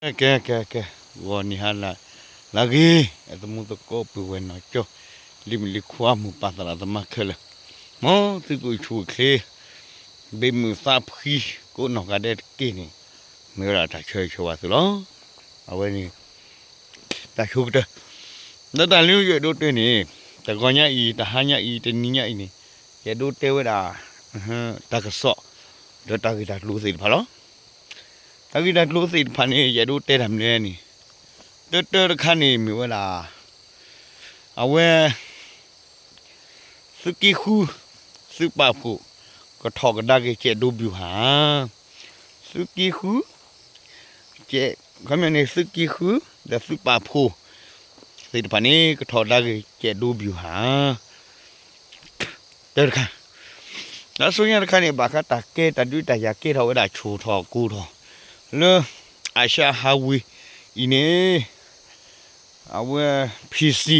ကဲ ကဲ ကဲ, ဂီၤနံၤဟါလၢအဂ့ၤ, အသမူသကိးပုၢ်ဝဲၢ်နီၢ်ကၠီ, လံၤမုၣ်လံၤခွါ မိၢ်ပၢ်သရၣ်သမါခဲလၢာ်, မ်သုကအိၣ်ဆူၣ်အိၣ်ချ့, ဘ့ၣ်မုၢ်သးဖှံ ကိးနီၢ်ဂၤဒဲးတက့ၢ်န့ၣ်, မ့ၢ်ဝဲဒၣ်တၢ်ဆၢဂ့ၤဆၢဝါသုလီၤ. အဝဲန့ၣ် တၢ်ဆိကတၢၢ်, ဒီးတၢ်လၢယအဲၣ်ဒိးတဲန့ၣ်, တဂီၤညါအံၤ, တဟါညါအံၤ, တနံၤညါအံၤန့ၣ်, ယအဲၣ်ဒိးတဲဝဲဒၣ် တၢ်ကစီၣ် ဒီးတၢ်ဂ့ၢ်တၢ်ကျိၤသ့ၣ်တဖၣ်လီၤ. တၢ်ဂ့ၢ်တၢ်ကျိၤသ့ၣ်တဖၣ်န့ၣ် ယအဲၣ်ဒိးတဲတၢ်မနုၤလဲၣ်န့ၣ်, တၢတၢတခါန့ၣ်မ့ၢ်ဝဲဒၣ် အဝဲ သုးက့ဃု, သုးပာ်ဖှိၣ်, ကထီၣ်ကဒါက့ၤ ကၠဲးဒိ ဗျူဟာ, သုးက့ဃု, ကဲ, ခီပညီန့ၣ် သုးက့ဃု, ဒီးသုးပာ်ဖှိၣ် သ့ၣ်တဖၣ်န့ၣ် ကထီၣ်ကဒါက့ၤ ကၠဲးဒိ ဗျူဟာ တၢတခါ, ဒီးဆူညါတခါန့ၣ် ဘၣ်ဃးတၢ်ကဲတၢ်ဒုးတၢ်ယၤကဲထီၣ်ဝဲဒၣ်ဆူၣ်ထီၣ်ကိၢ်ထီၣ် လၢ အာရှ highway အံၤန့ၣ် အဝဲ ဖံစံ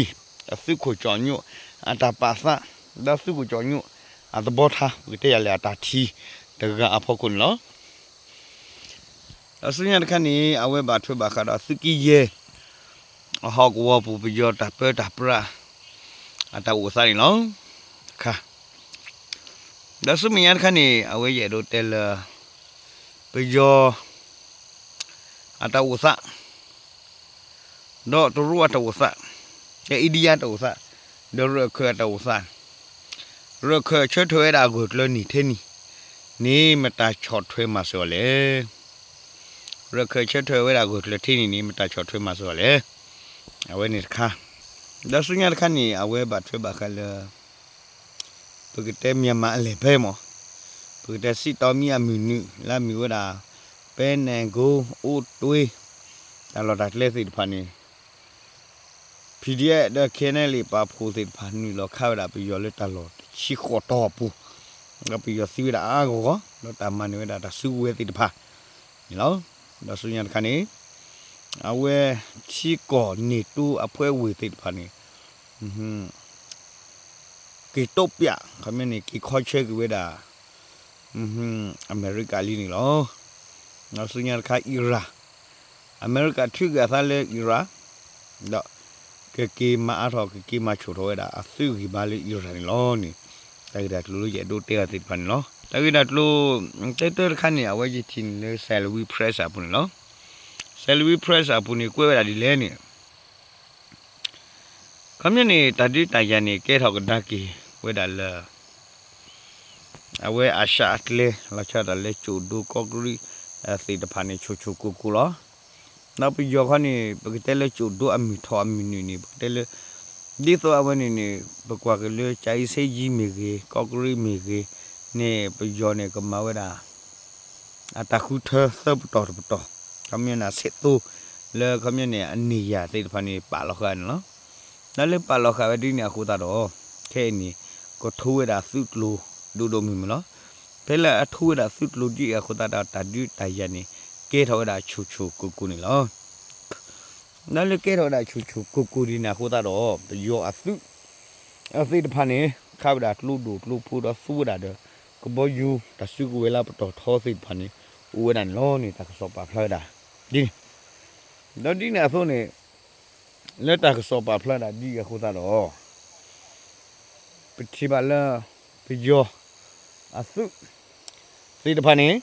အသုးခိၣ်ကၠီၣ်ညိၣ် အတၢ်ပာ်သး ဒီးသုးခိၣ်ကၠီၣ်ညိၣ် အသဘီထါ ပကတဲယၤလၢအတၢ်ထံၣ်တဂၤအဖီခိၣ်န့ၣ်လီၤ. ဒီးဆူညါတခါန့ၣ် အဝဲဘၣ်ထွဲဘၣ်ဃးဒီးသုးက့ယဲၢ် အဟီၣ်ကဝီၤပူၤ ပယီၤတၢ်ပၢတၢ်ပြး အတၢ်အိၣ်သးန့ၣ်လီၤ. တခါ, ဒီးဆူမဲာ်ညါတခါန့ၣ် အဝဲယအဲၣ်ဒိးတဲလၢ ပယီၤ အတၢ်အိၣ်သး ဒီးတရူးအတၢ်အိၣ်သး, ဒီး India တၢ်အိၣ်သး, ဒီးရၢၢ်ခၢၣ်အတၢ်အိၣ်သး, ရၢၢ်ခၢၣ်ဆၢထၢၣ်ဝဲဒၣ်အဂၢၢ်ကျၢၤနံၣ်ထဲနံၣ်န့ၣ် မတၤဆီၣ်ထွဲမၤစၢၤအီၤလဲၣ်. ရၢၢ်ခၢၣ်ဆၢထၢၣ်ဝဲဒၣ်အဂၢၢ်ကျၢၤထဲနံၣ်န့ၣ် မတၤဆီၣ်ထွဲမၤစၢၤအီၤလဲၣ်. အဝဲန့ၣ်တခါ, ဒီးဆူညါတခါန့ၣ် အဝဲဘၣ်ထွဲဘၣ်ဃးလၢ ပကတဲ မြန်မာ့အလယ်ပိုင်း မ့ၢ်, ပကတဲ စံးတီမံအမုၢ်နုာ် လၢအမ့ၢ်ဝဲဒၣ် ပဲနဲၣ်ကိ အိၣ်တွ့ တၢ်လီၢ်တၢ်ကျဲသ့ၣ်တဖၣ်န့ၣ် PDF ဒီး KNLA ပာ်ဖှိၣ်သ့ၣ်တဖၣ် နုာ်လီၤခးဝဲဒၣ်ပယီၤလၢတၢ်လီၢ်တဆံဃိးတီၤအပူၤ, ဒီးပယီၤသံဝဲဒၣ်အါဂီၢ်ဂီၢ် ဒီးတၢ်မၤန့ၢ်ဝဲဒၣ်တၢ်စုကဝဲၤသ့ၣ်တဖၣ်န့ၣ်လီၤ. ဒီးဆူညါတခါန့ၣ် အဝဲထံကီၢ် NATO အဖွဲ့ဝင်သ့ၣ်တဖၣ်န့ၣ် က့ၤတိပျး ခီပညီန့ၣ် က့ၤခီဆၢက့ၤဝဲဒၣ် အမဲရကၤလံန့ၣ်လီၤ. ဒီးဆူညါတခါ Iran, အမဲရကၤထုးကွံာ်အသးလၢ Iran, ဒီးကက့ၤမၤအါထီၣ် ကက့ၤမၤဆူၣ်ထီၣ်ဝဲဒၣ်အသုးဂံၢ်ဘါလၢ Iran န့ၣ်လီၤန့ၣ်, တၢ်ဂ့ၢ်တၢ်ကျိၤလၢယအဲၣ်ဒိးတဲအီၤသ့ၣ်တဖၣ်န့ၣ်လီၤ. တၢ်ဂ့ၢ်တၢ်ကျိၤ တၢတၢတခါန့ၣ် အဝဲယထံၣ်န့ၢ်လၢ Salween Press အပူၤန့ၣ်လီၤ. Salween Press အပူၤန့ၣ် ကွဲးဝဲဒၣ်ဒ်လဲၣ်န့ၣ် ခီပညီန့ၣ် တၢ်ဒုးတၢ်ယၤန့ၣ် ကဲထီၣ်ကဒါက့ၤဝဲဒၣ်လၢ အဝဲအၡၣ်အကျဲ လီၤဆီဒၣ်တၢ်လၢကၠိၣ်ဒိကီးကရံး သ့ၣ်တဖၣ်န့ၣ် ဆူၣ်ဆူၣ်ကိၢ်ကိၢ်လီၤ. ဒီးပယီၤခီန့ၣ် ပကတဲလၢကၠိၣ်ဒိအမုၢ်ထီၣ်အမုၢ်နုာ်န့ၣ် ပကတဲလၢ ဒ်သိးအဝဲန့ၣ်န့ၣ် ပကွၢ်က့ၤလၢ ကၠၤအံၤဆ့ယံၤမ့ၢ်ဂ့ၤ ကီးကရံးမ့ၢ်ဂ့ၤန့ၣ် ပယီၤန့ၣ် ကမၤဝဲဒၣ် အတၢ်ဃုထၢသၢပတီၢ်တပတီၢ်, ခီပညီန့ၣ် အဆဲးသိလၢခီပညီန့ၣ် အန့ၢ်ယၤသ့ၣ်တဖၣ်န့ၣ် ပာ်လီၤဃာ်န့ၣ်လီၤ. ဒီးလၢပာ်လီၤဃာ်ဝဲဒ်န့ၣ်အဃိသတးဒီး ခဲအံၤန့ၣ် ကထိဝဲဒၣ်သုးကျိၤဒိၣ်ဒိၣ်မုၢ်မုၢ်လီၤ. ဖဲလၢအထိဝဲဒၣ်သုးကျိၤဒ်အံၤအဃိသတးဒီး တၢ်ဒုးတၢ်ယၤန့ၣ် ကဲထီၣ်ဝဲဒၣ်ဆူၣ်ဆူၣ်ကိၢ်ကိၢ်န့ၣ်လီၤ. ဒီးလၢကဲထီၣ်ဝဲဒၣ်ဆူၣ်ဆူၣ်ကိၢ်ကိၢ်ဒ်န့ၣ်အဃိသတးဒီး ပယီၤအသုး အသ့ၣ်တဖၣ်န့ၣ် ခးဝဲဒၣ်ကျိဒိၣ်ကျိဖိဒီးသူဝဲဒၣ်ဒီး ကဘီယူၤတၢ်စုကဝဲၤလၢပတီၢ်ထီသ့ၣ်တဖၣ်န့ၣ် အိၣ်ဝဲဒၣ်န့ၣ်လီၤန့ၣ် တၢ်ကစီၣ်ပာ်ဖျါဝဲဒၣ်ဒ်န့ၣ်. ဒီးဒ်န့ၣ်အသိးန့ၣ် လၢတၢ်ကစီၣ်ပာ်ဖျါဒၣ်ဒ်အံၤအဃိသတးဒီး ပထံၣ်ဘၣ်လၢ ပယီၤအသုးသ့ၣ်တဖၣ်န့ၣ်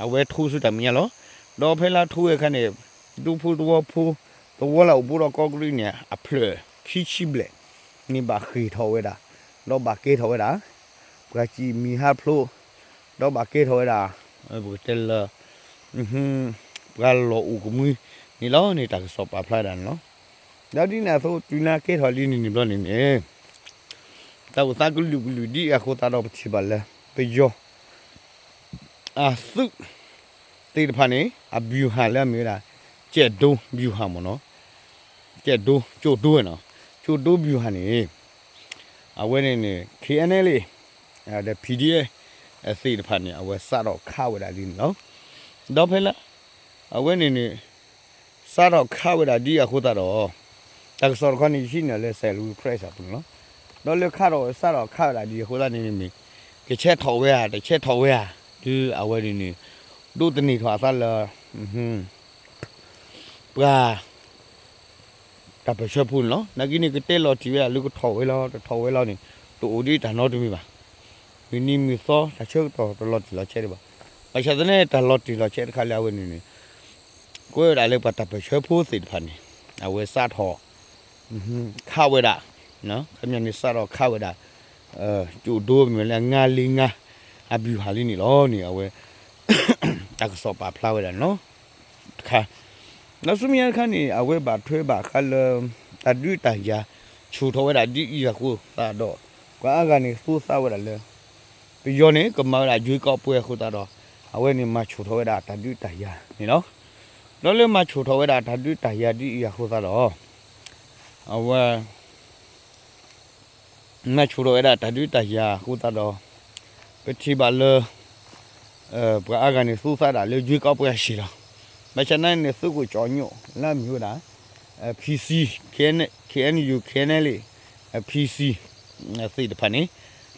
အဝဲထိဆူတၢ်မဲာ်ညါလီၤ. ဒီးဖဲလၢထိဝဲအခါန့ၣ် ဒူဖိသဝီဖိ သဝီလၢအိၣ်ဘူးဒီးကီးကရံးန့ၣ် အဖျၢၣ်ခံဆံဘျဲၣ်န့ၣ် ဘၣ်ဃ့ၢ်ထီၣ်ဝဲဒၣ် ဒီးဘၣ်ကဲထီၣ်ဝဲဒၣ် ပှၤစံၣ်မံၤဟးဖျိး ဒီးဘၣ်ကဲထီၣ်ဝဲဒၣ် ပကတဲလၢ ပှၤလီၢ်အိၣ်ကမှံန့ၣ်လီၤန့ၣ် တၢ်ကစီၣ်ပာ်ဖျါဒၣ်န့ၣ်လီၤ. ဒီးဒ်န့ၣ်အသိး တုၤလၢကဲထီၣ်လံန့ၣ်န့ၣ်ဘျီန့ၣ်န့ၣ် တၢ်အိၣ်သးကလုာ်ကလုာ်ဒ်အံၤအဃိသတးဒီး ပထံၣ်ဘၣ်လၢ ပယီၤ အသုးသ့ၣ်တဖၣ်န့ၣ် အဗျူဟာလၢအမ့ၢ်ဝဲဒၣ် ကၠဲးဒိ ဗျူဟာ မ့ၢ်နီၤ, ကၠဲးဒိ ကၠိၣ်ဒိနီၤ, ကၠိၣ်ဒိ ဗျူဟာ န့ၣ် အဝဲန့ၣ်န့ၣ် KNLA ဒီး PDF သ့ၣ်တဖၣ်န့ၣ် အဝဲစးထီၣ်ခးဝဲဒၣ်ဒ်န့ၣ်လီၤ. ဒီးဖဲလၢ အဝဲန့ၣ်န့ၣ် စးထီၣ်ခးဝဲဒၣ်ဒ်အဃိသတးဒီး တၢ်ကစီၣ်တခီန့ၣ် ယဟံးန့ၢ်လၢ Salween Press အပူၤန့ၣ်လီၤ. ဒီးလၢခးထီၣ် စးထီၣ်ခးဝဲဒၣ်ဒ်အဃိသတးန့ၣ်န့ၣ် ကဆဲးထီၣ်ဝဲဧါ တဆဲးထီၣ်ဝဲဧါ ဒ်အဝဲန့ၣ်န့ၣ် ဒိးသန့ၤထီၣ်အသးလၢ ပှၤ တၢ်ပၢၢ်ဆၢဖိန့ၣ်လီၤ. နာ်က့န့ၣ် ကတဲလီၤတံၢ်ဝဲဒၣ်လၢကထီၣ်ဝဲလီၤ တထီၣ်ဝဲလီၤန့ၣ် တအိၣ်ဒ်တၢ်နီတမံၤဘၣ်. မုၢ်နံၤမုၢ်သီ တၢ်ဆၢကတီၢ်တလီၤတံၢ်လီၤဆဲးဒံးဘၣ်. ဘၣ်ဆၣ်သနာ်က့ တၢ်လီၤတံၢ်လီၤဆဲးတခါလၢအဝဲန့ၣ်န့ၣ် ကွဲးဝဲဒၣ်လၢပှၤတၢ်ပၢၢ်ဆၢဖိသ့ၣ်တဖၣ်န့ၣ် အဝဲစးထီၣ် ခးဝဲဒၣ် ခီပညီန့ၣ် စးထီၣ်ခးဝဲဒၣ် ကၠိၣ်ဒိမ့ၢ်လၢအငါလ့ငါ အဘံၣ်ဟးလံန့ၣ်လီၤန့ၣ် အဝဲ တၢ်ကစီၣ်ပာ်ဖျါဝဲဒၣ်န့ၣ်လီၤ. တခါ ဒီးဆူမဲာ်ညါတခါန့ၣ် အဝဲဘၣ်ထွဲဘၣ်ဃးလၢ တၢ်ဒုးတၢ်ယၤ ဆူၣ်ထီၣ်ဝဲဒၣ်ဒ်အံၤအဃိသတးဒီး ပှၤအါဂၤန့ၣ် သိသးဝဲဒၣ်လၢ ပယီၤန့ၣ် ကမၤဝဲဒၣ်ယွ့ကီးပှဲၤအဃိသတးဒီး အဝဲန့ၣ်မၤဆူၣ်ထီၣ်ဝဲဒၣ်တၢ်ဒုးတၢ်ယၤန့ၣ်လီၤ. ဒီးလၢမၤဆူၣ်ထီၣ်ဝဲဒၣ်တၢ်ဒုးတၢ်ယၤဒ်အံၤအဃိသတးဒီး အဝဲ မၤဆူၣ်ထီၣ်ဝဲဒၣ်တၢ်ဒုးတၢ်ယၤအဃိသတးဒီး ပထံၣ်ဘၣ်လၢ ပှၤအါဂၤန့ၣ် သူသးဒၣ်လၢယွ့ကီးပှဲၤအဆံးလီၤ. ဘၣ်ဆၣ်နာ်န့ၣ် သုးခိၣ်ကၠီၤညိၣ် လၢအမ့ၢ်ဝဲဒၣ် PC, KNU, KNLA, PC သ့ၣ်တဖၣ်န့ၣ်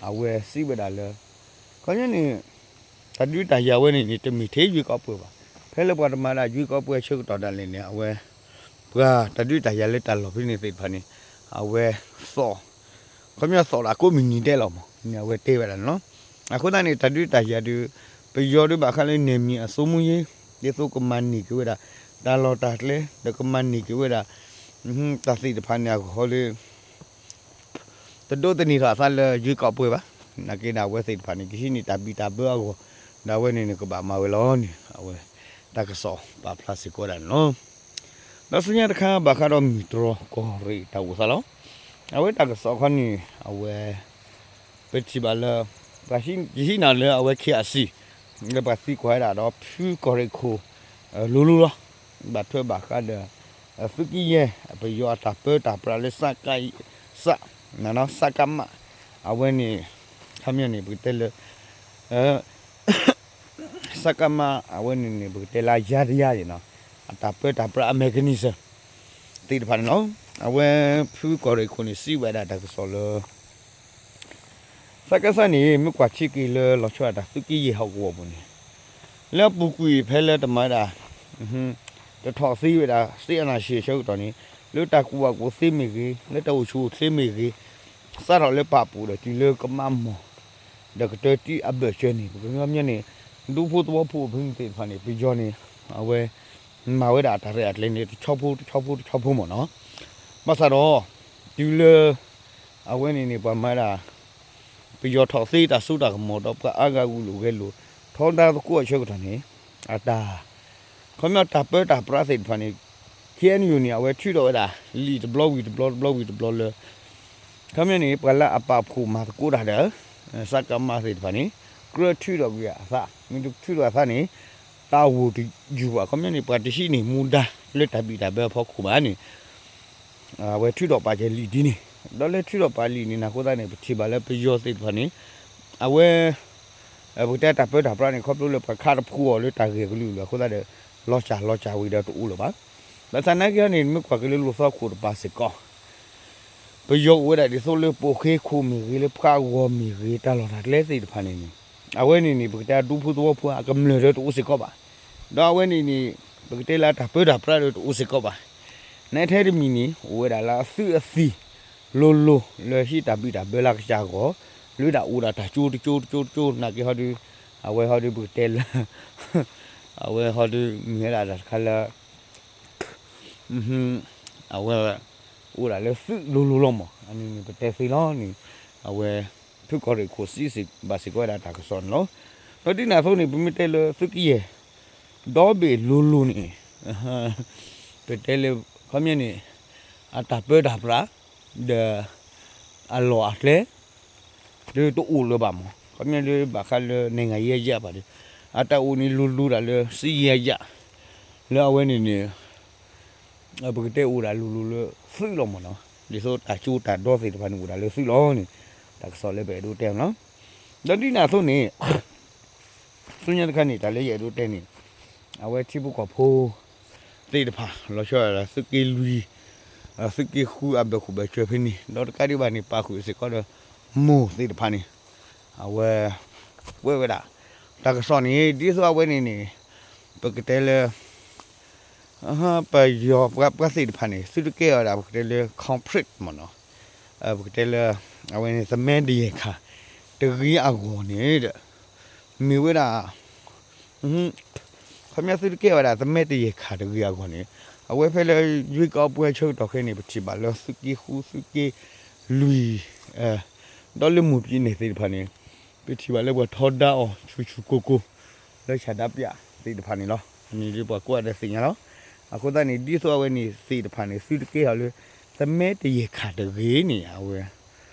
အဝဲစံးဝဲဒၣ်လၢ ခီပညီန့ၣ် တၢ်ဒုးတၢ်ယၤဝဲန့ၣ်န့ၣ် တမ့ၢ်ထဲယွ့ကီးပှဲၤဘၣ်. ဖဲလၢပှၤတမၤဒၣ်ယွ့ကီးပှဲၤဆၢကတီၢ်ဒၣ်လဲာ်န့ၣ် အဝဲ ပှၤတၢ်ဒုးတၢ်ယၤလၢတၢ်လီၢ်ဖဲန့ၣ်သ့ၣ်တဖၣ်န့ၣ် အဝဲသီၣ် ခီပညီသီၣ်လၢအကိးမုၢ်နံၤဒဲးလီၤမးန့ၣ် အဝဲတဲဝဲဒၣ်န့ၣ်လီၤ. အဃိသတးန့ၣ် တၢ်ဒုးတၢ်ယၤဒုး ပယီၤဒုးဘၣ်ဃးလၢ နယ်မြေစိုးမိုးရေး ဒ်သိးကမၤန့ၢ်က့ၤဝဲဒၣ် တၢ်လီၢ်တၢ်ကျဲ ဒီးကမၤန့ၢ်က့ၤဝဲဒၣ် တၢ်သ့ၣ်တဖၣ်န့ၣ်အဂီၢ်လၢ တဒိးသန့ၤထီၣ်အသးလၢယွ့ကီးပှဲၤဘၣ်. နာ်က့ဒီး အဝဲသ့ၣ်တဖၣ်န့ၣ် ကဟံးန့ၢ်တၢ်ဘံၣ်တၢ်ဘၢအဂီၢ် ဒီးအဝဲန့ၣ်န့ၣ် ကဘၣ်မၤဝဲလီၤန့ၣ် အဝဲ တၢ်ကစီၣ်ပာ်ဖျါစ့ၢ်ကီးဝဲဒၣ်န့ၣ်လီၤ. ဒီးဆူညါတခါ ဘၣ်ဃးဒီးမုၢ်တြီၢ်ကီၢ်ရ့ၣ်တၢ်အိၣ်သးလီၤ. အဝဲတၢ်ကစီၣ်ခီန့ၣ် အဝဲ ပထံၣ်ဘၣ်လၢ ပှၤဟံးနၤလၢအဝဲ KIC လၢပှၤသံကွၢ်ဝဲဒၣ်ဒီးဖုကီၢ်ရ့ၣ်ခိၣ် လိၤလိၤလီၤ. ဘၣ်ထွဲဘၣ်ဃးဒီး သုးက့ယဲၢ် ပယီၤအတၢ်ပၢတၢ်ပြးလၢ စကစ စကမ အဝဲန့ၣ် ခီပညီန့ၣ် ပကတဲလၢ စကမ အဝဲန့ၣ်န့ၣ် ပကတဲလၢယၤတယၤန့ၣ်လီၤ. အတၢ်ပၢတၢ်ပြးအ mechanism သ့ၣ်တဖၣ်န့ၣ်လီၤ. အဝဲဖုကီၢ်ရ့ၣ်ခိၣ်န့ၣ် စံးဝဲဒၣ်တၢ်ကစီၣ်လၢ စကစ န့ၣ် မ့ၢ်ကွၢ်ထံက့ၤလၢလီၤဆီဒၣ်တၢ်သုးက့ယဲၢ်ဟီၣ်ကဝီၤပူၤန့ၣ် လၢအပူၤကွံာ်ဖဲလၢတမၤဝဲဒၣ် တထီၣ်သ့ဝဲဒၣ် စစ်အာဏာရှင် အဆၢကတီၢ်န့ၣ် လၢတၢ်ကူၣ်ဘၣ်ကူၣ်သ့မ့ၢ်ဂ့ၤ လၢတၢ်အိၣ်ဆူၣ်အိၣ်ချ့မ့ၢ်ဂ့ၤ စးထီၣ်လၢပာ်ပူၤဒီးတုၤလၢကမၣ်မီၢ် ဒီးကတၢၢ်တံၢ်အဘၢၣ်စၢၤန့ၣ် ပကညီမ့ၢ်န့ၣ် ဒူဖိသဝီဖိဖဲန့ၣ်သ့ၣ်တဖၣ်န့ၣ် ပယီၤန့ၣ် အဝဲ မၤဝဲဒၣ်တၢ်ရဲၣ်တၢ်ကျဲၤန့ၣ် တဆီဖိတဆီဖိတဆီဖိမ့ၢ်နီၤ. ဘၣ်ဆၣ်ဒီး တုၤလၢ အဝဲန့ၣ်န့ၣ် ပှၤမၤဒၣ် ပယီၤထီၣ်သ့တၢ်စိတၢ်ကမီၤဒီး ပှၤအါဂၤဂုာ်လိာ်ဂဲၤလိာ် ထီဒါသကိးအဆၢကတီၢ်န့ၣ် အတၢ် ခီပညီတၢ်ပၢတၢ်ပြးသ့ၣ်တဖၣ်န့ၣ် KNU န့ၣ် အဝဲထုးထီၣ်ဝဲဒၣ် လံာ်တဘျီဝံၤတဘျီ တဘျီဝံၤတဘျီလၢ ခီပညီန့ၣ် ပှၤလၢအပာ်ဖှိၣ်မၤသကိးတၢ်ဒီး စကမ သ့ၣ်တဖၣ်န့ၣ် ကြၢးထုးထီၣ်ကွံာ်အသး မ့ၢ်တထုးထီၣ်အသးန့ၣ် တၢ်အိၣ်တယုၢ်ဘၣ် ခီပညီန့ၣ် ပှၤတဟံးန့ၢ်မူဒါလၢတၢ်ဘံၣ်တၢ်ဘၢအဖီခိၣ်ဘၣ်န့ၣ် အဝဲထုးထီၣ်ပာ်ကဲလံာ်ဒ်န့ၣ် ဒီးလၢထုးထီၣ်ပာ်လံာ်န့ၣ် အဃိသတးန့ၣ် ပထံၣ်ဘၣ်လၢပယီၤသ့ၣ်တဖၣ်န့ၣ် အဝဲ ပကတဲတၢ်ပၢတၢ်ပြးန့ၣ် ခီဖျိလၢပှၤခးတဖှိၣ်အီၤလၢတၢ်ဂ့ၢ်ကလုာ်လၢအဃိသတးဒီး လီၤစၢ်လီၤစၢ်ဝံၤဒီးတအိၣ်လၢၤဘၣ်. ဘၣ်ဆၣ်နာ်က့န့ၣ် မ့ၢ်ကွၢ်က့ၤလၢလီၢ်သီခိၣ်တပၤစ့ၢ်ကီး ပယီၤအိၣ်ဝဲဒၣ်ဒ်သိးလၢပိာ်ဃ့ခိၣ်မ့ၢ်ဂ့ၤ လၢပှၤဂီၢ်မ့ၢ်ဂ့ၤ တၢ်လီၢ်တၢ်ကျဲသ့ၣ်တဖၣ်န့ၣ်န့ၣ် အဝဲန့ၣ်န့ၣ် ပကတဲဒူဖိသဝီဖိအကမျၢၢ်ဒီးတအိၣ်စ့ၢ်ကီးဘၣ်. ဒီးအဝဲန့ၣ်န့ၣ် ပကတဲလၢတၢ်ပၢတၢ်ပြးဒီးတအိၣ်စ့ၢ်ကီးဘၣ်. နထဲတမံၤန့ၣ် အိၣ်ဝဲဒၣ်လၢအသုးအသံၣ် လိၤလိၤ လၢဟံးတၢ်ဘံၣ်တၢ်ဘၢလၢကစၢ်ဂီၢ် လၢဒၣ်အိၣ်ဒၣ်တၢ်ကၠိတကၠိတကၠိတကၠိ နာ်က့ဟီဒု အဝဲဟီဒုပကတဲလၢ အဝဲဟီဒုမ့ၢ်ဝဲဒၣ်တၢ်တခါလၢ အဝဲ အိၣ်ဒၣ်လၢသုးလိၤလိၤလီၤမး အန့ၣ်န့ၣ် ပတဲသ့လီၤန့ၣ် အဝဲ ဖုကီၢ်ရ့ၣ်ခိၣ်စံးဘၣ်စ့ၢ်ကီးဝဲဒၣ်တၢ်ကစီၣ်န့ၣ်လီၤ. ဒီးဒ်န့ၣ်အသိးန့ၣ် ပမ့ၢ်တဲလၢသုးက့ယဲၢ် ဒီဘ့ၣ်လိၤလိၤန့ၣ် ပတဲလၢ ခီပညီန့ၣ် အတၢ်ပၢတၢ်ပြး ဒီး အလီၢ်အကျဲ ဒီးတအိၣ်လၢၤဘၣ်မး ခီပညီလၢဘၣ်ဃးလၢ နိုင်ငံရေးအရ ဘၣ်ဒီး အတၢ်အိၣ်န့ၣ်လိၤလိၤဒၣ်လၢ စစ်ရေးအရ လၢအဝဲန့ၣ်န့ၣ် ပကတဲအိၣ်ဒၣ်လိၤလိၤလၢသုးလီၤမးနီၤ ဒ်သိးတၢ်ကၠိတၢ်ဒီသ့ၣ်တဖၣ်န့ၣ်အိၣ်ဒၣ်လၢသုးလီၤန့ၣ် တၢ်ကစီၣ်လၢပအဲၣ်ဒိးတဲမးနီၤ. ဒီးဒ်န့ၣ်အသိးန့ၣ် ဆူညါတခါန့ၣ် တၢ်လၢယအဲၣ်ဒိးတဲန့ၣ် အဝဲထံဖိကီၢ်ဖိ သ့ၣ်တဖၣ် လီၤဆီဒၣ်သုးက့လွံၢ် သုးက့ဃုအဘၢၣ်ခိၣ်ဘၢၣ်စၢၤဖဲန့ၣ် ဒီးတကးဒံးဘၣ်န့ၣ် ပာ်ဃုာ်စ့ၢ်ကီးဒီး မိၢ်သ့ၣ်တဖၣ်န့ၣ် အဝဲ ကွဲးဝဲဒၣ် တၢ်ကစီၣ်န့ၣ် ဒ်သိးအဝဲန့ၣ်န့ၣ် ပကတဲလၢ ပယီၤပှၤပှၤသ့ၣ်တဖၣ်န့ၣ် သုတကဲဝဲဒၣ် ပကတဲလၢ complete မ့ၢ်နီၤ, ပကတဲလၢ အဝဲန့ၣ် သမၢတယဲၢ်ခါ တဂ့ၤအဂီၢ်န့ၣ်ဒီး မ့ၢ်ဝဲဒၣ် ခီပညီသုတကဲဝဲဒၣ် သမၢတယဲၢ်ခါတဂ့ၤအဂီၢ်န့ၣ် အဝဲဖဲလၢ ရွေးကောက်ပွဲ ဆၢကတီၢ်ခဲအံၤန့ၣ် ပထံၣ်ဘၣ်လၢသုးက့ဃု သုးက့လွံၢ် ဒီးလၢမွန်ပြည်နယ် သ့ၣ်တဖၣ်န့ၣ် ပထံၣ်ဘၣ်လၢပှၤထီဒါအီၤဆူၣ်ဆူၣ်ကိၢ်ကိၢ် လၢဆန္ဒပြသ့ၣ်တဖၣ်န့ၣ်လီၤ. အန့ၣ်ဒ်ပှၤကိးဂၤဒဲးသ့ၣ်ညါလီၤ. အဃိသတးန့ၣ် ဒ်သိးအဝဲန့ၣ်သ့ၣ်တဖၣ်န့ၣ် သုတကဲထီၣ်လၢ သမၢတယဲၢ်ခါတဂ့ၤန့ၣ် အဝဲ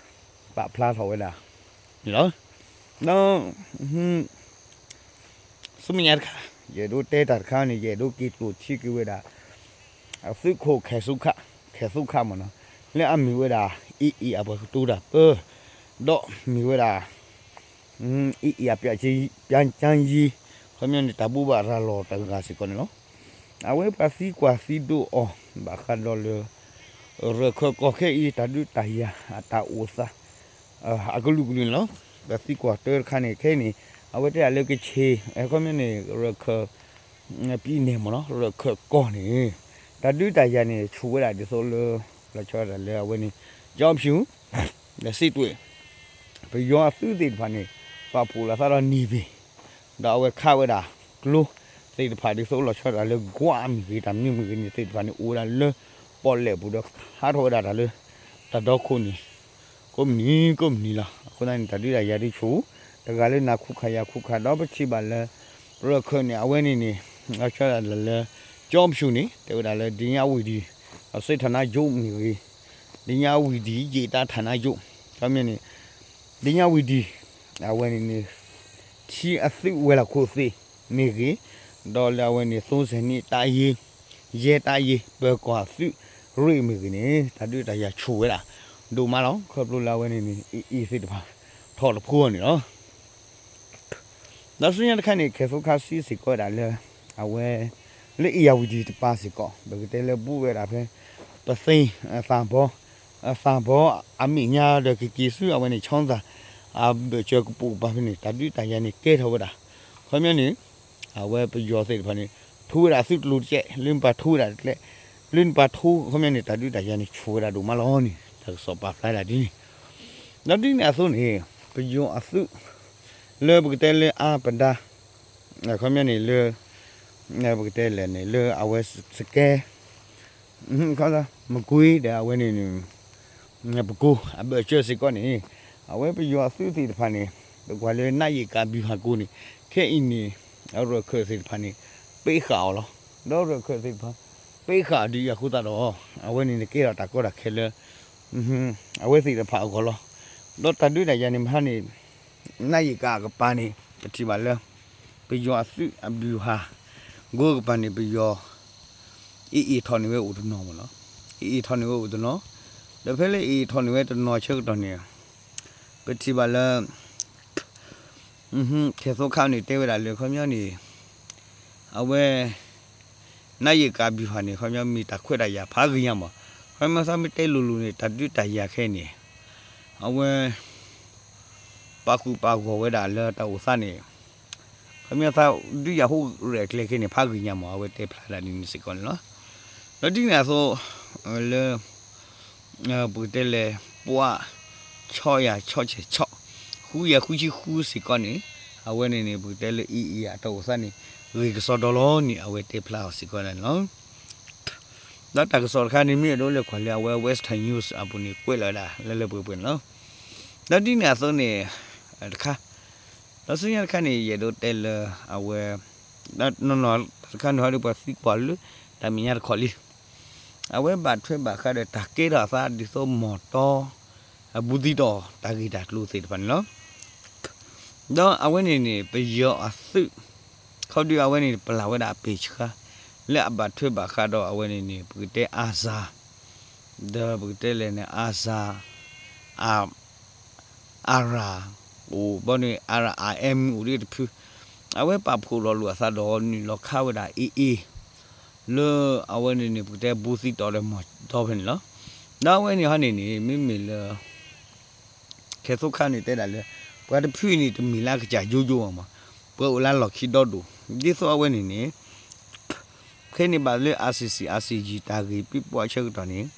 ပာ်ဖျါထီၣ်ဝဲဒၣ်န့ၣ်လီၤ. ဒီး ဆူမဲာ်ညါတခါ ယအဲၣ်ဒိးတဲတၢ်တခါန့ၣ် ယအဲၣ်ဒိးက့ၤကျိာ်ထံက့ၤဝဲဒၣ် အသုးခိၣ်ခဲၣ်သူခါ ခဲၣ်သူခါမ့ၢ်နီၤ လၢအမ့ၢ်ဝဲဒၣ် AA အပှၤကတိၤတၢ်ပၢ ဒီးမ့ၢ်ဝဲဒၣ် AA အပျံၤကၠါယံၤ ခီပညီန့ၣ် တၢ်ဘိးဘၣ်ရၤလီၤတဂၤစ့ၢ်ကီးန့ၣ်လီၤ. အဝဲပှၤသံကွၢ်သံဒိးအီၤ ဘၣ်ဃးဒီးလၢ ရၢၢ်ခၢၣ်ကီၢ်ခဲအံၤ တၢ်ဒုးတၢ်ယၤအတၢ်အိၣ်သး အကလုာ်ကလုာ်န့ၣ်လီၤ. ပှၤသံကွၢ်တၢတခါန့ၣ် ခဲအံၤန့ၣ် အဝဲတဲဒၣ်လၢကခ့ၣ် ခီပညီန့ၣ် ရၢၢ်ခၢၣ် ပြည်နယ် မ့ၢ်နီၤ ရၢၢ်ခၢၣ်ကီၢ်န့ၣ် တၢ်ဒုးတၢ်ယၤန့ၣ် ဆူၣ်ဝဲဒၣ်ဒ်သိးလၢ လီၤဆီဒၣ်တၢ်လၢအဝဲန့ၣ် ကျောက်ဖြူ ဒီးစစ်တွေ ပယီၤအသုးသ့ၣ်တဖၣ်န့ၣ် ပာ်ဖှိၣ်လိာ်သးဒီးန့ၢ်ဘ့ၣ် ဒီးအဝဲခးဝဲဒၣ် ကျိသ့ၣ်တဖၣ်ဒ်သိးလီၤဆီဒၣ်တၢ်လၢကွၢ်မ့ၢ်ဂ့ၤ တၢ်မနုၤမ့ၢ်ဂ့ၤန့ၣ်သ့ၣ်တဖၣ်န့ၣ် အိၣ်ဝဲဒၣ်လၢပီၣ်လဲၣ်ပူၤဒီး ခးထီၣ်ဝဲဒၣ်တၢ်လၢ တၢ်ဒီခိၣ်န့ၣ် ကိးမုၢ်နံၤကိးမုၢ်နံၤလီၤ. အဃိသတးန့ၣ် တၢ်ဒုးတၢ်ယၤဒုးဆူၣ် တဂၤလၢနၤခူၣ်ခါယၤခူၣ်ခါ ဒီးပထံၣ်ဘၣ်လၢ ရၢၢ်ခၢၣ်န့ၣ် အဝဲန့ၣ်န့ၣ် လီၤဆီဒၣ်တၢ်လၢ ကျောက်ဖြူ န့ၣ် တဲဝဲဒၣ်လၢ ဒညဝတီ အစစ်ဌာနချုပ် မ့ၢ်ဂ့ၤ ဒညဝတီ ရဲတပ်ဌာနချုပ် ခီပညီန့ၣ် ဒညဝတီ အဝဲန့ၣ်န့ၣ် ထံအသုးဝဲၤလီၢ်ခိၣ်သ့ၣ်မ့ၢ်ဂ့ၤ, ဒီးလၢအဝဲန့ၣ် သုံးဆယ်နှစ် တပ်ရင်း ရဲတပ်ရင်း ပၢၤကီၢ်အသုးရ့ၣ်မ့ၢ်ဂ့ၤန့ၣ် တၢ်ဒုးတၢ်ယၤဆူၣ်ဝဲဒၣ် ဒိၣ်မးလီၤ. ခီဖျိလၢအဝဲန့ၣ်န့ၣ် AA သ့ၣ်တဖၣ် ထီၣ်တဖိအီၤန့ၣ်လီၤ. ဒီးဆူညါတခါန့ၣ် ခဲၣ်သူခါစံးစ့ၢ်ကီးဝဲဒၣ်လၢ အဝဲ လၢ ဧရာဝတီ တပၤစ့ၢ်ကီး ပကတဲလၢဘူးဝဲဒၣ်ဖဲ ပသ့ၣ် သၣ်ဘီ သၣ်ဘီအမဲာ်ညါဒီးကက့ၤဆူအဝဲန့ၣ် ချောင်းသာ အဘၢၣ်စၢၤကပိာ်ကပၤဖဲန့ၣ် တၢ်ဒုးတၢ်ယၤန့ၣ်ကဲထီၣ်ဝဲဒၣ် ခီပညီန့ၣ် အဝဲပယီၤသ့ၣ်တဖၣ်န့ၣ် ထူဝဲဒၣ်သုးတလူးတကဲး လၢနပၤထူဝဲဒၣ်တကဲး လၢနပၤထူ ခီပညီန့ၣ် တၢ်ဒုးတၢ်ယၤန့ၣ် ဆူၣ်ဝဲဒၣ်ဒိၣ်မးလီၤန့ၣ် တၢ်ကစီၣ်ပာ်ဖျါဒၣ်ဒ်န့ၣ် ဒီးဒ်န့ၣ်အသိးန့ၣ် ပယီၤအသုး လၢပကတဲလၢအါပဒါ ခီပညီန့ၣ်လၢ ပကတဲလဲၣ်န့ၣ် လၢအဝဲစကဲ မကွ့ဒီးအဝဲန့ၣ်န့ၣ် ပကိ အဘၢၣ်စၢၤစ့ၢ်ကီးန့ၣ် အဝဲပယီၤအသုးသ့ၣ်တဖၣ်န့ၣ် ပကွၢ်လၢနၢ်ယံာ်ကးဘံၣ်ဟးကိန့ၣ် ခဲအံၤန့ၣ် အရၢၢ်ခၢၣ်သ့ၣ်တဖၣ်န့ၣ် ပ့ဃာ်အီၤလီၤ. ဒီးရၢၢ်ခၢၣ်သ့ၣ်တဖၣ် ပ့ဃာ်အီၤဒ်အံၤအဃိသတးဒီး အဝဲန့ၣ်န့ၣ်ကဲထီၣ်တၢ်ကီတၢ်ခဲလၢ အဝဲသ့ၣ်တဖၣ်အဂီၢ်လီၤ. ဒီးတၢ်ဒုးတၢ်ယၤန့ၣ်မဟါန့ၣ် နၢ်ယံာ်ကးအကပၤန့ၣ် ပထံၣ်ဘၣ်လၢ ပယီၤအသုးအဘျုးဟး ကိးကပၤန့ၣ် ပယီၤ အ့ၣ်အ့ၣ်ထီၣ်န့ၢ်ဝဲအိၣ်တနီၤမ့ၢ်နီၤ, အ့ၣ်အ့ၣ်ထီၣ်န့ၢ်ဝဲအိၣ်တနီၤ, ဒီးဖဲလၢအ့ၣ်အ့ၣ် ထီၣ်န့ၢ်ဝဲတနီၤဆၢကတီၢ်န့ၣ် ပထံၣ်ဘၣ်လၢ ခဲၣ်သိခါန့ၣ် တဲဝဲဒၣ်လၢခီပညီန့ၣ် အဝဲ နၢ်ယံာ်ကးဘံၣ်ဟးန့ၣ် ခီပညီမ့ၢ်တၢ်ခွဲးတၢ်ယာ်ဖးဂ့ၤညါမး, ခီပညီသးမ့ၢ်တဲလိၤလိၤန့ၣ် တၢ်ဒုးတၢ်ယၤခဲအံၤန့ၣ် အဝဲ ပာ်ဃုာ်ပာ်ဂီၢ်ဝဲဒၣ်လၢတၢ်အိၣ်သးန့ၣ် ခီပညီသးဒုးယၤဟိရဲၣ်ကျဲၤခဲအံၤန့ၣ် ဖးဂ့ၤညါမး အဝဲတဲဖျါဒၣ်ဒ်န့ၣ်စ့ၢ်ကီးန့ၣ်လီၤ. ဒီးဒ်န့ၣ်အသိး လၢ ပကတဲလဲၣ် ပှၤ ဆီၣ်ယၤဆီၣ်ဆဲးဆီၣ် ဃုယၤဃုဆံဃုစ့ၢ်ကီးန့ၣ် အဝဲန့ၣ်န့ၣ် ပကတဲလၢ AA အတၢ်အိၣ်သးန့ၣ် ဂ့ၤကစီဒီလီၤန့ၣ် အဝဲတဲဖျါအီၤစ့ၢ်ကီးန့ၣ်လီၤ. ဒီးတၢ်ကစီၣ်တခါန့ၣ် မ့ၢ်အဲၣ်ဒိးလဲၤကွၢ်လၢအဝဲ Western News အပူၤန့ၣ် ကွဲးလီၤဝဲဒၣ်လၢလၢပှဲၤပှဲၤန့ၣ်လီၤ. ဒီးဒ်န့ၣ်အသိးန့ၣ် တခါ ဒီးဆူညါတခါန့ၣ် ယအဲၣ်ဒိးတဲလၢအဝဲ နီၢ်နီၢ်တခါန့ၣ်ဟီဒီး ပှၤသံကွၢ်လၢတၢ်မဲာ်ညါတခီလံ အဝဲဘၣ်ထွဲဘၣ်ဃးဒီးတၢ်ကဲထီၣ်အသးဒ်သိးမီၢ်တီ အဘူးသံတီၢ်တၢ်ဂ့ၢ်တၢ်ကျိၤသ့ၣ်တဖၣ်န့ၣ်လီၤ. ဒီးအဝဲန့ၣ်န့ၣ် ပယီၤအသုး ခီဒီးအဝဲန့ၣ် ပလၢ်ဝဲဒၣ်အပ့ၢ်ဆှါ လၢအဘၣ်ထွဲဘၣ်ဃးဒီးအဝဲန့ၣ်န့ၣ် ပကတဲ အါစၢ် ဒီးပကတဲလဲၣ်န့ၣ် အါစၢ် အ အရၣ် အိၣ်ဘီန့ၣ် အရၣ် အ အမ အိၣ်ဒ်တဖု အဝဲပာ်ဖှိၣ်လီၤလိာ်အသးဒီးနုာ်လီၤခးဝဲဒၣ် AA လၢအဝဲန့ၣ်န့ၣ် ပကတဲဘူးသံတီၢ်ဒီးမီၢ်တီဖဲန့ၣ်လီၤ. ဒီးအဝဲန့ၣ်ဟီန့ၣ်န့ၣ် မ့မ့ၢ်လၢ ခဲၣ်သိခါန့ၣ်တဲဒၣ်လၢ ပှၤတဖုအံၤန့ၣ် တမ့ၢ်လၢအကစၢ်ယိယိအီၤမး, ပှၤအိၣ်လၢလီၢ်ခံဒီဒိၣ် ဒ်သိးအဝဲန့ၣ်န့ၣ် ခဲန့ၣ်ဘၣ်လၢ အါစံးစံး အါစံးယံာ် တၢ်ဂ့ၢ်ပံပှီဆၢကတီၢ်န့ၣ်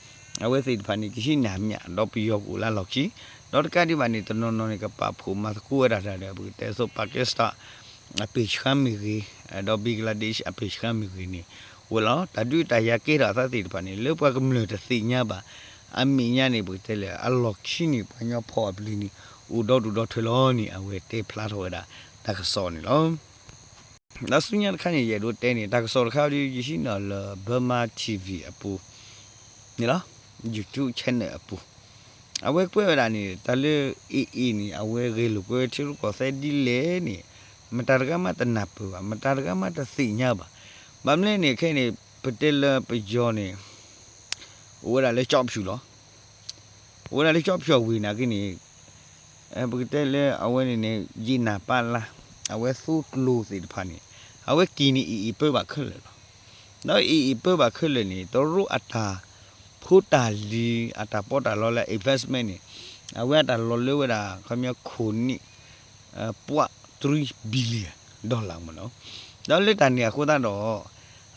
အဝဲသ့ၣ်တဖၣ်န့ၣ် ကဟံးန့ၢ်မး ဒီးပယီၤကအိၣ်လၢလီၢ်ခံ, ဒီးတကးဒံးဘၣ်န့ၣ် တနီၤနီၤန့ၣ် ကပာ်ဖှိၣ်မၤသကိးဝဲဒၣ်တၢ်ဒီး ပကတဲသိး Pakistan အပ့ၢ်ဆှါမ့ၢ်ဂ့ၤ, ဒီး Bangladesh အပ့ၢ်ဆှါမ့ၢ်ဂ့ၤန့ၣ် ဝဲလီၤ. တၢ်ဒုးတၢ်ယၤကဲထီၣ်အသးသ့ၣ်တဖၣ်န့ၣ် လၢပှၤကမျၢၢ်တသ့ၣ်ညါဘၣ်. အမဲာ်ညါန့ၣ် ပကတဲလၢ အလီၢ်ခံန့ၣ် ပှၤကညီဖီၣ်အပျံၤန့ၣ် အိၣ်ဒီဒူၣ်ဒီထၢလီၤန့ၣ် အဝဲတဲဖျါထီၣ်ဝဲဒၣ်တၢ်ကစီၣ်န့ၣ်လီၤ. ဒီးဆူညါတခါန့ၣ် ယအဲၣ်ဒိးတဲန့ၣ် တၢ်ကစီၣ်တခါဒီး ယဟံးန့ၢ်လၢ Burma TV အပူၤန့ၣ်လီၤ, YouTube channel အပူၤ, အဝဲကွဲးဝဲဒၣ်န့ၣ် တၢ်လၢ AA န့ၣ် အဝဲဂဲၤလိာ်ကွဲထံရူၢ်ကီၢ်သဲးဒ်လဲၣ်န့ၣ် မတၤတဂၤမးတနၢ်ပၢၢ်ဘၣ်, မတၤတဂၤမးတသ့ၣ်ညါဘၣ်. ဘၣ်မနုၤလဲၣ်န့ၣ် ခဲအံၤန့ၣ် ပတဲလၢပယီၤန့ၣ် အိၣ်ဝဲဒၣ်လၢကၠီဖၠူၣ်လီၤ. အိၣ်ဝဲဒၣ်လၢကၠီဖၠူၣ်ဝံၤနာ်က့န့ၣ် ပကတဲလၢအဝဲန့ၣ်န့ၣ် ယံာ်နၢ်ပၢၢ်လၢ အဝဲသိကျိၤသ့ၣ်တဖၣ်န့ၣ် အဝဲက့ၤန့ၣ် AA ပၢဘၣ်ခဲလၢာ်လီၤ. ဒီး AA ပၢဘၣ်ခဲလၢာ်န့ၣ် တရူးအတၢ်ဖိတၢ်လံၤ အတၢ်ပီးတၢ်လီလၢ investment န့ၣ် အဝဲအတၢ်လီၤလၢဝဲဒၣ် ခီပညီခိၣ်နံၣ် ပှၤ three billion dollar မ့ၢ်နီၤ. ဒီးလၢတၢ်န့ၣ်အဃိသတးဒီး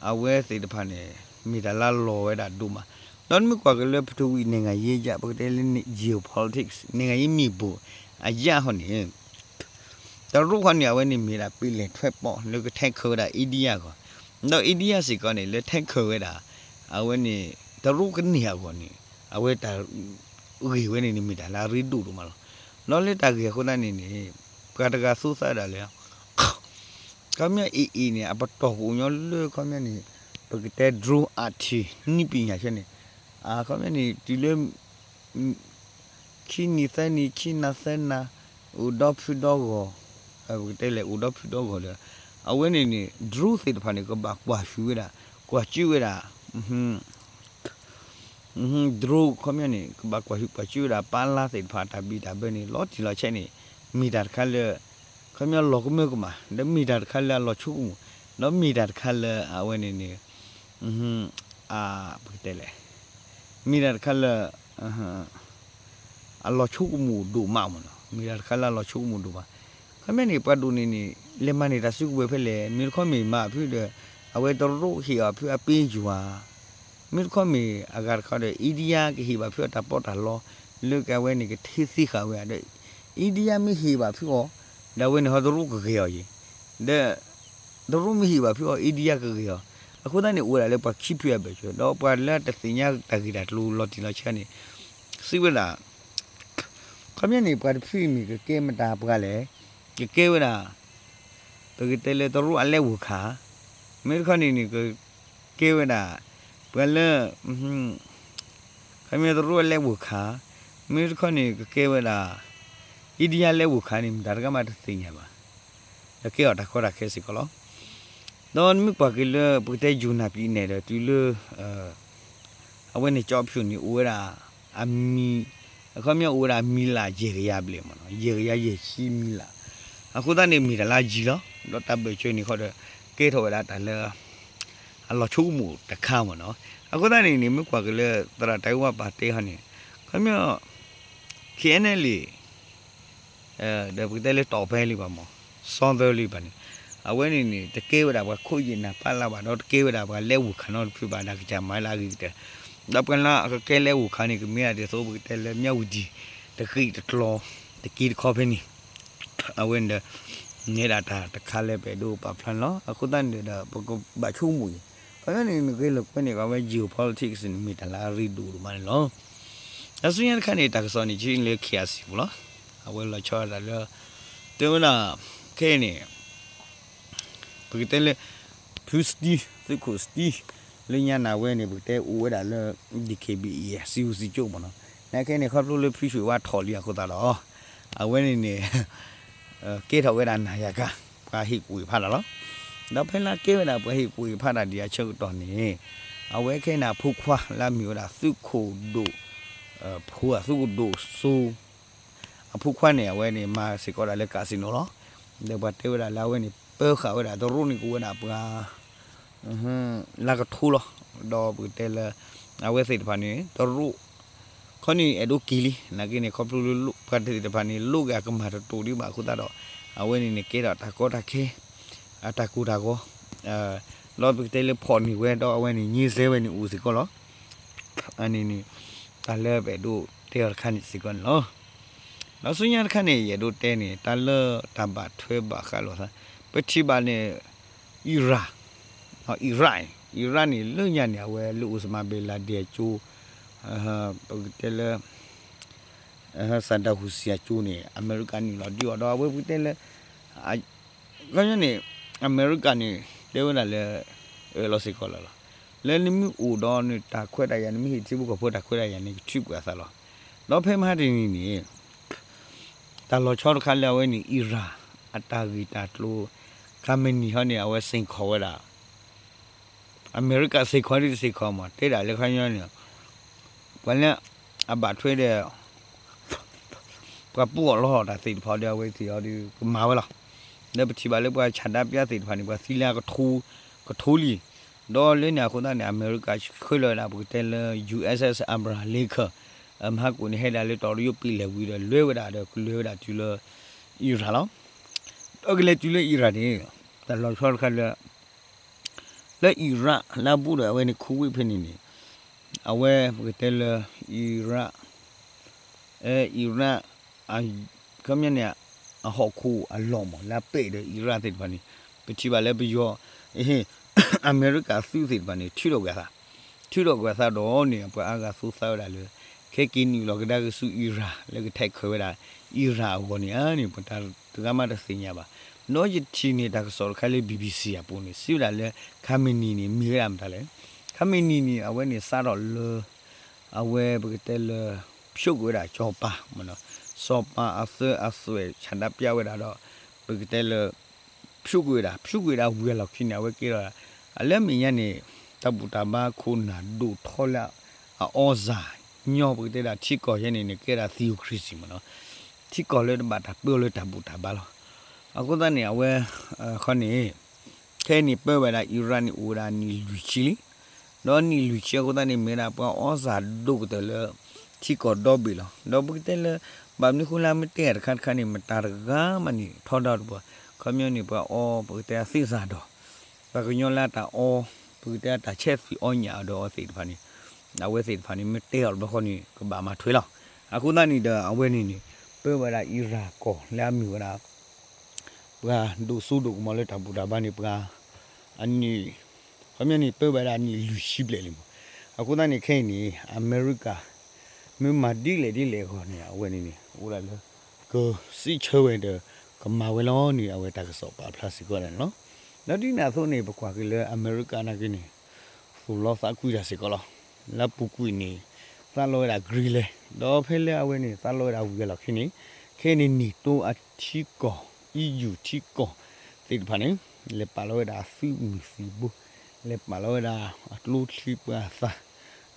အဝဲသ့ၣ်တဖၣ်န့ၣ် မ့ၢ်တၢ်လၢအလီၤဝဲဒၣ်ဒိၣ်မး. ဒီးနမ့ၢ်ကွၢ်က့ၤလၢ ပထဝီနိုင်ငံရေးအရ ပကတဲလၢ geopolitics နိုင်ငံရေးမြေပုံအရဟီန့ၣ် တရူးခီန့ၣ် အဝဲန့ၣ်မ့ၢ်ဒၣ်ပ့ၤလဲၣ်ထွဲပီးလၢကထဲခဲဝဲဒၣ် India အဂီၢ်, ဒီး India စ့ၢ်ကီးန့ၣ် လၢထဲခဲဝဲဒၣ် အဝဲန့ၣ် တရူးကန့ၢ်အဂီၢ်န့ၣ် အဝဲတၢ်ဂ့ၢ်ဝဲန့ၣ်န့ၣ် မ့ၢ်တၢ်လၢအရ့ဒိၣ်ဒိၣ်မးလီၤ. ဒီးလၢတၢ်ဂ့ၢ်အဃိသတးန့ၣ်န့ၣ် ပှၤတဂၤသူသးဒၣ်လဲာ် ခီပညီ AA န့ၣ် အပတီၢ်ကအိၣ်ညီလၢခီပညီန့ၣ် ပကတဲ drone အထံၣ် နည်းပညာဆဲန့ၣ် အခီပညီန့ၣ် တုၤလၢ ခံနံၤသၢနံၤ ခံနၤသၢနၤ အိၣ်ဒီဖုဒီဂီၢ်, ပကတဲလဲၣ် အိၣ်ဒီဖုဒီဂီၢ်ဒီး အဝဲန့ၣ်န့ၣ် drone သ့ၣ်တဖၣ်န့ၣ် ကဘၣ်ကွၢ်ဟုၣ်ဝဲဒၣ် ကွၢ်ကၠုဝဲဒၣ် drone ခီပညီန့ၣ် ကဘၣ်ကွၢ်ဟုၣ်ကွၢ်ကၠုဝဲဒၣ် ပၢ်လါသ့ၣ်တဖၣ် တၢ်ဘံၣ်တၢ်ဘၢန့ၣ် လီၤတံၢ်လီၤဆဲးန့ၣ် မ့ၢ်တၢ်တခါလၢ ခီပညီလီၤကမၢကမၣ် ဒီးမ့ၢ်တၢ်တခါလၢအလီၤဆိကမိၣ် ဒီးမ့ၢ်တၢ်တခါလၢအဝဲန့ၣ်န့ၣ် ပကတဲလဲၣ် မ့ၢ်တၢ်တခါလၢ အလီၤဆိကမိၣ်ဒိၣ်မးမ့ၢ်နီၤ, မ့ၢ်တၢ်တခါလၢအလီၤဆိကမိၣ်ဒိၣ်မး. ခီပညီန့ၣ် ပှၤဒိၣ်န့ၢ်န့ၣ် လဲၤမၤန့ၢ်တၢ်စုကဝဲၤဖဲလဲၣ်, မ့ၢ်တခီမ့ၢ်မၤဖုဒီး အဝဲတရူးဟ့ၣ်အီၤဖုအပ့ယွၤ, မ့ၢ်တခီမ့ၢ်အဂၤတခါဒီး India ကဟ့ၣ်ဘၣ်ဖုအတၢ်ပီးတၢ်လီ လၢကဝဲန့ၣ်ကထ့သ့ဃာ်ဝဲဒီး India မ့ၢ်ဟ့ၣ်ဘၣ်ဖုအီၤ ဒီးအဝဲန့ၣ်ဟီတရူးကဂ့ၤအီၤယံၤ, ဒီး တရူးမ့ၢ်ဟ့ၣ်ဘၣ်ဖုအီၤ India ကဂ့ၤအီၤ, အဃိသတးန့ၣ် အိၣ်ဝဲဒၣ်လၢပှၤခံဖုအဘၢၣ်စၢၤ ဒီးပှၤလၢတသ့ၣ်ညါတၢ်ဂ့ၢ်တၢ်ကျိၤလီၤတံၢ်လီၤဆဲးန့ၣ် စံးဝဲဒၣ် ခီပညီန့ၣ် ပှၤတဖုအံၤမ့ၢ်ကကဲမတၤပှၤလဲၣ်, ကကဲဝဲဒၣ် ပကတဲလၢတရူးအလဲၤဝီၤခး, မ့ၢ်တခီန့ၣ်န့ၣ် ကကဲဝဲဒၣ် ပှၤလၢ ခီပညီတရူးအလဲၤဝီၤခး, မ့ၢ်တခီန့ၣ် ကကဲဝဲဒၣ် India လဲၤဝီၤခးန့ၣ် မတၤတဂၤမးတသ့ၣ်ညါဘၣ်, ဒီးကဲအီၤတၢ်ကီတၢ်ခဲစ့ၢ်ကီးလီၤ. ဒီးနမ့ၢ်ကွၢ်က့ၤလၢ ပကတဲယိၤနၢ်ပံၤနဲၣ်ဒီး တုၤလၢ အဝဲန့ၣ်ကၠီဖၠိၣ်န့ၣ် အိၣ်ဝဲဒၣ် အမံၤ အခီပညီအိၣ်ဝဲဒၣ်အမံၤလၢယဲၢ်ကယၤဘျဲၣ်မ့ၢ်နီၤ, ယဲၢ်ကယၤယဲၢ်ဆံမံၤလၢ်, အဃိသတးန့ၣ် မ့ၢ်တၢ်လၢအယံၤလီၤ. ဒီးတၢ်ဘၢၣ်စၢၤန့ၣ်ဃီဒီး ကဲထီၣ်ဝဲဒၣ်တၢ်လၢ အလီၤဆိကမိၣ်တခါမ့ၢ်နီၤ. အဃိသတးန့ၣ်န့ၣ် မ့ၢ်ကွၢ်က့ၤလၢသရၣ်တၢ်အဝဲပာ်တဲဟီန့ၣ် ခီပညီ KNLA ဒီးပကတဲလၢတီၢ်ဖဲလံဘၣ်မ့ၢ် စီသၢလံဘၣ်န့ၣ် အဝဲန့ၣ်န့ၣ် တကဲဝဲဒၣ်ပှၤခိၣ်ယံာ်နၢ်ပၢၢ်လၢၤဘၣ် ဒီးတကဲဝဲဒၣ်ပှၤလဲၤဝီၤခးနီတဖုဘၣ် ဒၣ်ကစၢ်မၤလၢအဂ့ၤကတၢၢ်, ဒီးပှၤလၢအကကဲလဲၤဝီၤခးန့ၣ် ကမ့ၢ်ဒၣ်ဒ်သိးပကတဲလၢ မြဝတီ တဂ့ၢ်တကျိၤ တက့တခီဖဲန့ၣ် အဝဲန့ၣ်ဒီး နဲဒၣ်တၢ်တခါလၢပအဲၣ်ဒိးပာ်ဖျါန့ၣ်လီၤ. အဃိသတးန့ၣ်ဒီး ပကဘၣ်ဆိကမိၣ်အံၤ ခီပညီန့ၣ် နဂ့ၤလိာ်ကွဲန့ၣ် အဝဲ geopolitics န့ၣ် မ့ၢ်တၢ်လၢအရ့ဒိၣ်ဒိၣ်မးန့ၣ်လီၤ. ဒီးဆူညါတခါန့ၣ် တၢ်ကစီၣ်န့ၣ် ကလၢ KIC ပူၤလီၤ. အဝဲလီၤဆီဒၣ်တၢ်လၢ တဲဝဲဒၣ် ခဲအံၤန့ၣ် ပကတဲလၢ ဖုစတံ သုးခိၣ်စတံ လၢညါန့ၣ်ဝဲန့ၣ် ပကတဲအိၣ်ဝဲဒၣ်လၢ DKBA စံးဝူစံးကၠိမ့ၢ်နီၤ, နာ်က့န့ၣ် ခီဖျိလၢဖုရွှ့ၣ်ဝါထီၣ်လံအဃိသတးဒီး အဝဲန့ၣ်န့ၣ် ကဲထီၣ်ဝဲဒၣ်နၤယၤကါ ပှၤဟ့ၣ်ကူၣ်ဟ့ၣ်ဖးတၢ်လီၤ. ဒီးဖဲလၢကဲဝဲဒၣ်ပှၤဟ့ၣ်ကူၣ်ဟ့ၣ်ဖးတၢ်ဒ်အဆၢကတီၢ်န့ၣ် အဝဲခဲအံၤန့ၣ် အဖိခွါလၢအမ့ၢ်ဝဲဒၣ်သုးခိၣ်ဒိၣ် ဖိ သုးခိၣ်ဒိၣ်စိ အဖိခွါန့ၣ် အဝဲန့ၣ် မၤစ့ၢ်ကီးဒၣ်လၢ casino လီၤ. ဒီးပှၤတဲဝဲဒၣ်လၢအဝဲန့ၣ် ပၢဃာ်ဝဲဒၣ်တရူးန့ၣ် ကအိၣ်ဝဲဒၣ်ပှၤ လၢကထိလီၤ. ဒီးပကတဲလၢ အဝဲသ့ၣ်တဖၣ်န့ၣ် တရူး ခီန့ၣ် အဲၣ်ဒိးက့ၤလံ နာ်က့န့ၣ် ခီဖျိလၢ ပှၤသ့ၣ်တဖၣ်န့ၣ် လိးက့ၤအကမၢ်တတိာ်ဒံးဘၣ်အဃိသတးဒီး အဝဲန့ၣ်န့ၣ် ကဲထီၣ်တၢ်ကီတၢ်ခဲ အတၢ်ကိၢ်တၢ်ဂီၤ ဒီးပကတဲလၢဖီၣ်န့ၢ်ဝဲ ဒီးအဝဲန့ၣ် ငြိမ်းစဲဝဲန့ၣ်အိၣ်စ့ၢ်ကီးလီၤ. အန့ၣ်န့ၣ် တၢ်လၢပအဲၣ်ဒိးတဲအီၤတခါန့ၣ်စ့ၢ်ကီးန့ၣ်လီၤ. ဒီးဆူညါတခါန့ၣ် ယအဲၣ်ဒိးတဲန့ၣ် တၢ်လၢတၢ်ဘၣ်ထွဲဘၣ်ဃးလိာ်သး ပထံၣ်ဘၣ်န့ၣ် အံရၣ် အံရၣ် အံရၣ်န့ၣ် လၢညါန့ၣ် အဝဲလၢအိၣ်စမးဘ့ၣ်လးဒ့ၣ်အကၠိ ပကတဲလၢ စၢ်ဒၤဟူစံၣ်အကၠိန့ၣ် အမဲရကၤနုာ်လီၤဒုးအီၤဒီး အဝဲပကတဲလၢ ခီပညီန့ၣ် အမဲရကၤန့ၣ် တဲဝဲဒၣ်လၢ အၢၣ်လီၤစ့ၢ်ကီးလီၤလီၤ. လၢနမ့ၢ်အိၣ်ဒီးနတၢ်ခွဲးတၢ်ယာ် နမ့ၢ်ဟ့ၣ်ထံဖိကီၢ်ဖိတၢ်ခွဲးတၢ်ယာ်န့ၣ် ကထုးကွံာ်အသးလီၤ. ဒီးဖဲမဟါတနံၤန့ၣ် တၢ်လီၤဆီတခါလၢအဝဲန့ၣ် အံရၣ် အတၢ်ဂ့ၢ်တၢ်ကျိၤ ခါမနံၤဟီန့ၣ် အဝဲစ့ၢ်ကီးဝဲဒၣ် အမဲရကၤစ့ၢ်ကီးဒ်တစ့ၢ်ကီးမး တဲဒၣ်လၢခီပညီန့ၣ် ပှၤလၢအဘၣ်ထွဲဒီး ပှၤပူအီၣ်လီအီၣ်တၢ်သ့ၣ်တဖၣ်ဒီး အဝဲသ့ၣ်အီၤဒီးကမၤဝဲလီၤ. လၢပထံၣ်ဘၣ်လၢပှၤဆန္ဒပြသ့ၣ်တဖၣ်န့ၣ် ပှၤသံလၢအကထိ ကထိလံ. ဒီးလၢန့ၣ်အဃိသတးန့ၣ် အမဲရကၤဆှၢလီၤဝဲဒၣ် ပကတဲလၢ ယူဢ့ၣ်အ့ၣ် Abraham Lincoln မဟါကိၣ်န့ၣ် ဟဲဒၣ်လၢတီၤတယိပံးလဲၣ်ဝံၤဒီး လဲၤဝဲဒၣ်ဒီး ကလဲၤဝဲဒၣ်တုၤလၢ အံရၣ်လီၤ. ဒီးကလဲၤတုၤလၢအံရၣ်န့ၣ် တၢ်လီၤဆီတခါလၢ လၢအံရၣ် လၢအဘူးဒီးအဝဲန့ၣ် Kuwait ဖဲန့ၣ်န့ၣ် အဝဲပကတဲလၢ အံရၣ် အံရၣ် ခီပညီန့ၣ် အဟီၣ်ခိၣ်အလီၢ်မး လၢအပဲာ်ဒီးအံရၣ်သ့ၣ်တဖၣ်န့ၣ် ပထံၣ်ဘၣ်လၢပယီၤ အမဲရကၤသုးသ့ၣ်တဖၣ်န့ၣ် ထုးထီၣ်ကွံာ်အသး ထုးထီၣ်ကွံာ်အသးဒီးန့ၣ် ပှၤအါဂၤသိသးဝဲဒၣ်လၢ ခဲက့ၤနုာ်လီၤကဒါက့ၤဆူအံရၣ် လၢကထဲးခွဲးဝဲဒၣ် အံရၣ်အဂီၢ်န့ၣ်ဧါန့ၣ် ပတဂၤမးတသ့ၣ်ညါဘၣ်. ဒီးယထံၣ်န့ၢ်တၢ်ကစီၣ်တခါလၢ BBC အပူၤန့ၣ် စံးဝဲဒၣ်လၢ ခါမနံၤန့ၣ် မ့ၢ်ဝဲဒၣ်မတၤလဲၣ်. ခါမနံၤန့ၣ် အဝဲန့ၣ်စးထီၣ်လၢ အဝဲပကတဲလၢ ဖျိကွံာ်ဝဲဒၣ်စီၤပၤ စီၤပၤအသၢအသွဲၣ် ဆန္ဒပြဝဲဒၣ်ဒီး ပကတဲလၢ ဖျိကွံာ်ဝဲဒၣ် ဖျိကွံာ်ဝဲဒၣ်ဝံၤအလီၢ်ခံန့ၣ် အဝဲကဲထီၣ် အလၢအမဲာ်ညါန့ၣ် တၢ်ဘူၣ်တၢ်ဘါခိၣ်နၢ်ဒိၣ်ထီလၢအအီစၢ်ညီ ပကတဲဒၣ်ထံကီၢ်ယဲန့ၣ်န့ၣ် ကဲဒၣ် theocracy မ့ၢ်နီၤ ထံကီၢ်လၢတဘၣ်တၢ်ပၢအီၤလၢတၢ်ဘူၣ်တၢ်ဘါလီၤ. အဃိသတးန့ၣ် အဝဲ ခီန့ၣ် ခဲအံၤန့ၣ် ပၢဝဲဒၣ်အံရၣ်န့ၣ် အိၣ်ဝဲဒၣ်နံၣ်လွံၢ်ဆံလံ. ဒီးနံၣ်လွံၢ်ဆံအဃိသတးန့ၣ် မ့ၢ်ဒၣ်ပှၤအီစၢ်ဒိၣ်ကတၢၢ်လၢ ထံကီၢ်ဒီဘ့ၣ်လီၤ. ဒီးပကတဲလၢ ဘၣ်မနုၤဃိလၢမ့ၢ်တဲတခါတခါန့ၣ် မတၤတဂၤမးန့ၣ် ထီဒါတပှၤ ခီပညီန့ၣ် ပှၤအီ ပကတဲအသ့ၣ်စၢ်ဒီး ပှၤကညီလၢအတၢ်အီ ပကတဲအတၢ်ဆဲးသွံၣ်အီညၣ်အီၤဒီးအဝဲသ့ၣ်တဖၣ်န့ၣ် အဝဲသ့ၣ်တဖၣ်န့ၣ် မ့ၢ်တဲအီၤတဘျီဃီန့ၣ် ကဘၣ်မၤထွဲလီၤ. အဃိသတးန့ၣ်ဒီး အဝဲန့ၣ်န့ၣ် ပၢဝဲဒၣ်အံရၣ်ကီၢ်လၢအမ့ၢ်ဝဲဒၣ် ပှၤဒိၣ်စိဒိၣ်ကမီၤလၢတၢ်ဘူၣ်တၢ်ဘါန့ၣ် ပှၤ အနံၣ် ခီပညီန့ၣ် ပၢဝဲဒၣ်နံၣ်လွံၢ်ဆံဘျဲၣ်လံမး. အဃိသတးန့ၣ် ခဲအံၤန့ၣ် အမဲရကၤ မ့ၢ်မၤဒ်လဲၣ်ဒ်လဲၣ်အဂီၢ်န့ၣ် အဝဲန့ၣ်န့ၣ် အိၣ်ဒၣ်လၢ ကစံးဆၢဝဲဒီး ကမၤဝဲလီၤန့ၣ် အဝဲတၢ်ကစီၣ်ပာ်ဖျါစ့ၢ်ကီးဒၣ်န့ၣ်လီၤ. ဒီးဒ်န့ၣ်အသိးန့ၣ် ပကွၢ်က့ၤလၢအမဲရကၤနာ်က့န့ၣ် သူၣ်လီသးကွံတၢ်စ့ၢ်ကီးလီၤ. လၢအပူၤကွံာ်န့ၣ် သးလီဝဲဒၣ် Greenland ဒီးဖဲလၢအဝဲန့ၣ် သးလီဝဲဒၣ်ဝံၤအလီၢ်ခံန့ၣ် ခဲအံၤန့ၣ် NATO အထံကီၢ် EU ထံကီၢ်သ့ၣ်တဖၣ်န့ၣ် လဲၤပာ်လီၤဝဲဒၣ်အသုးမုၢ်သံၣ်ဘိ လဲၤပာ်လီၤဝဲဒၣ်အကျိချံပှၤသး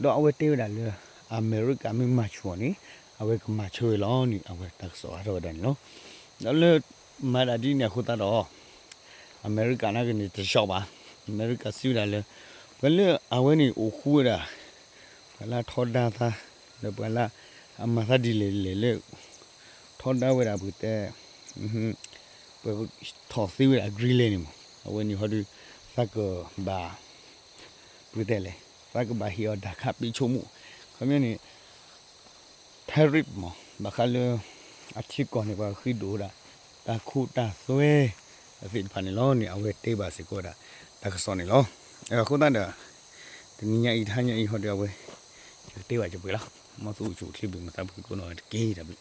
ဒီးအဝဲတဲဝဲဒၣ်လၢ အမဲရကၤမ့ၢ်မၤဆူၣ်အီၤန့ၣ် အဝဲကမၤဆၢဝဲလီၤန့ၣ် အဝဲတၢ်ကစီၣ်အါထီၣ်ဝဲဒၣ်န့ၣ်လီၤ. ဒီးလၢမၤဒၣ်ဒ်န့ၣ်အဃိသတးဒီး အမဲရကၤနာ်က့န့ၣ်တဆှီဘၣ်. အမဲရကၤစံးဝဲဒၣ်လၢ ပှၤလၢအဝဲန့ၣ်အိၣ်ဃူဝဲဒၣ် ပှၤလၢအထီဒါသး ဒီးပှၤလၢအမၤသးဒ်လဲၣ်လဲၣ်လၢ ထီဒါဝဲဒၣ်ပကတဲ ပထီၣ်သ့ဝဲဒၣ် Greenland န့ၣ်မး အဝဲန့ၣ်ဟီဒီး သးကဘၣ် ပကတဲလဲၣ် သးကဘၣ်ဟ့ၣ်အီၤတၢ်ခးပ့းဆိကမိၣ် ခီပညီန့ၣ် tariff မး ဘၣ်ဃးလၢ အထံကီၢ်န့ၣ် ပှၤဃ့ဒိၣ်ဝဲဒၣ် တၢ်ခိတၢ်သွဲ အသ့ၣ်တဖၣ်န့ၣ်လီၤန့ၣ် အဝဲတဲဘၣ်စ့ၢ်ကီးဝဲဒၣ် တၢ်ကစီၣ်န့ၣ်လီၤ. အဃိသတးဒီး တနံၤညါအံၤ တဟါညါအံၤဟီဒီးအဝဲ ယကတဲဘၣ်စ့ၢ်ကီးလီၤ. မ်သုအိၣ်ဆူၣ်အိၣ်ချ့ဘၣ် မၤသးပှဲၤကိးနီၢ်ဂၤတက့ၢ်တၢ်ဘျုး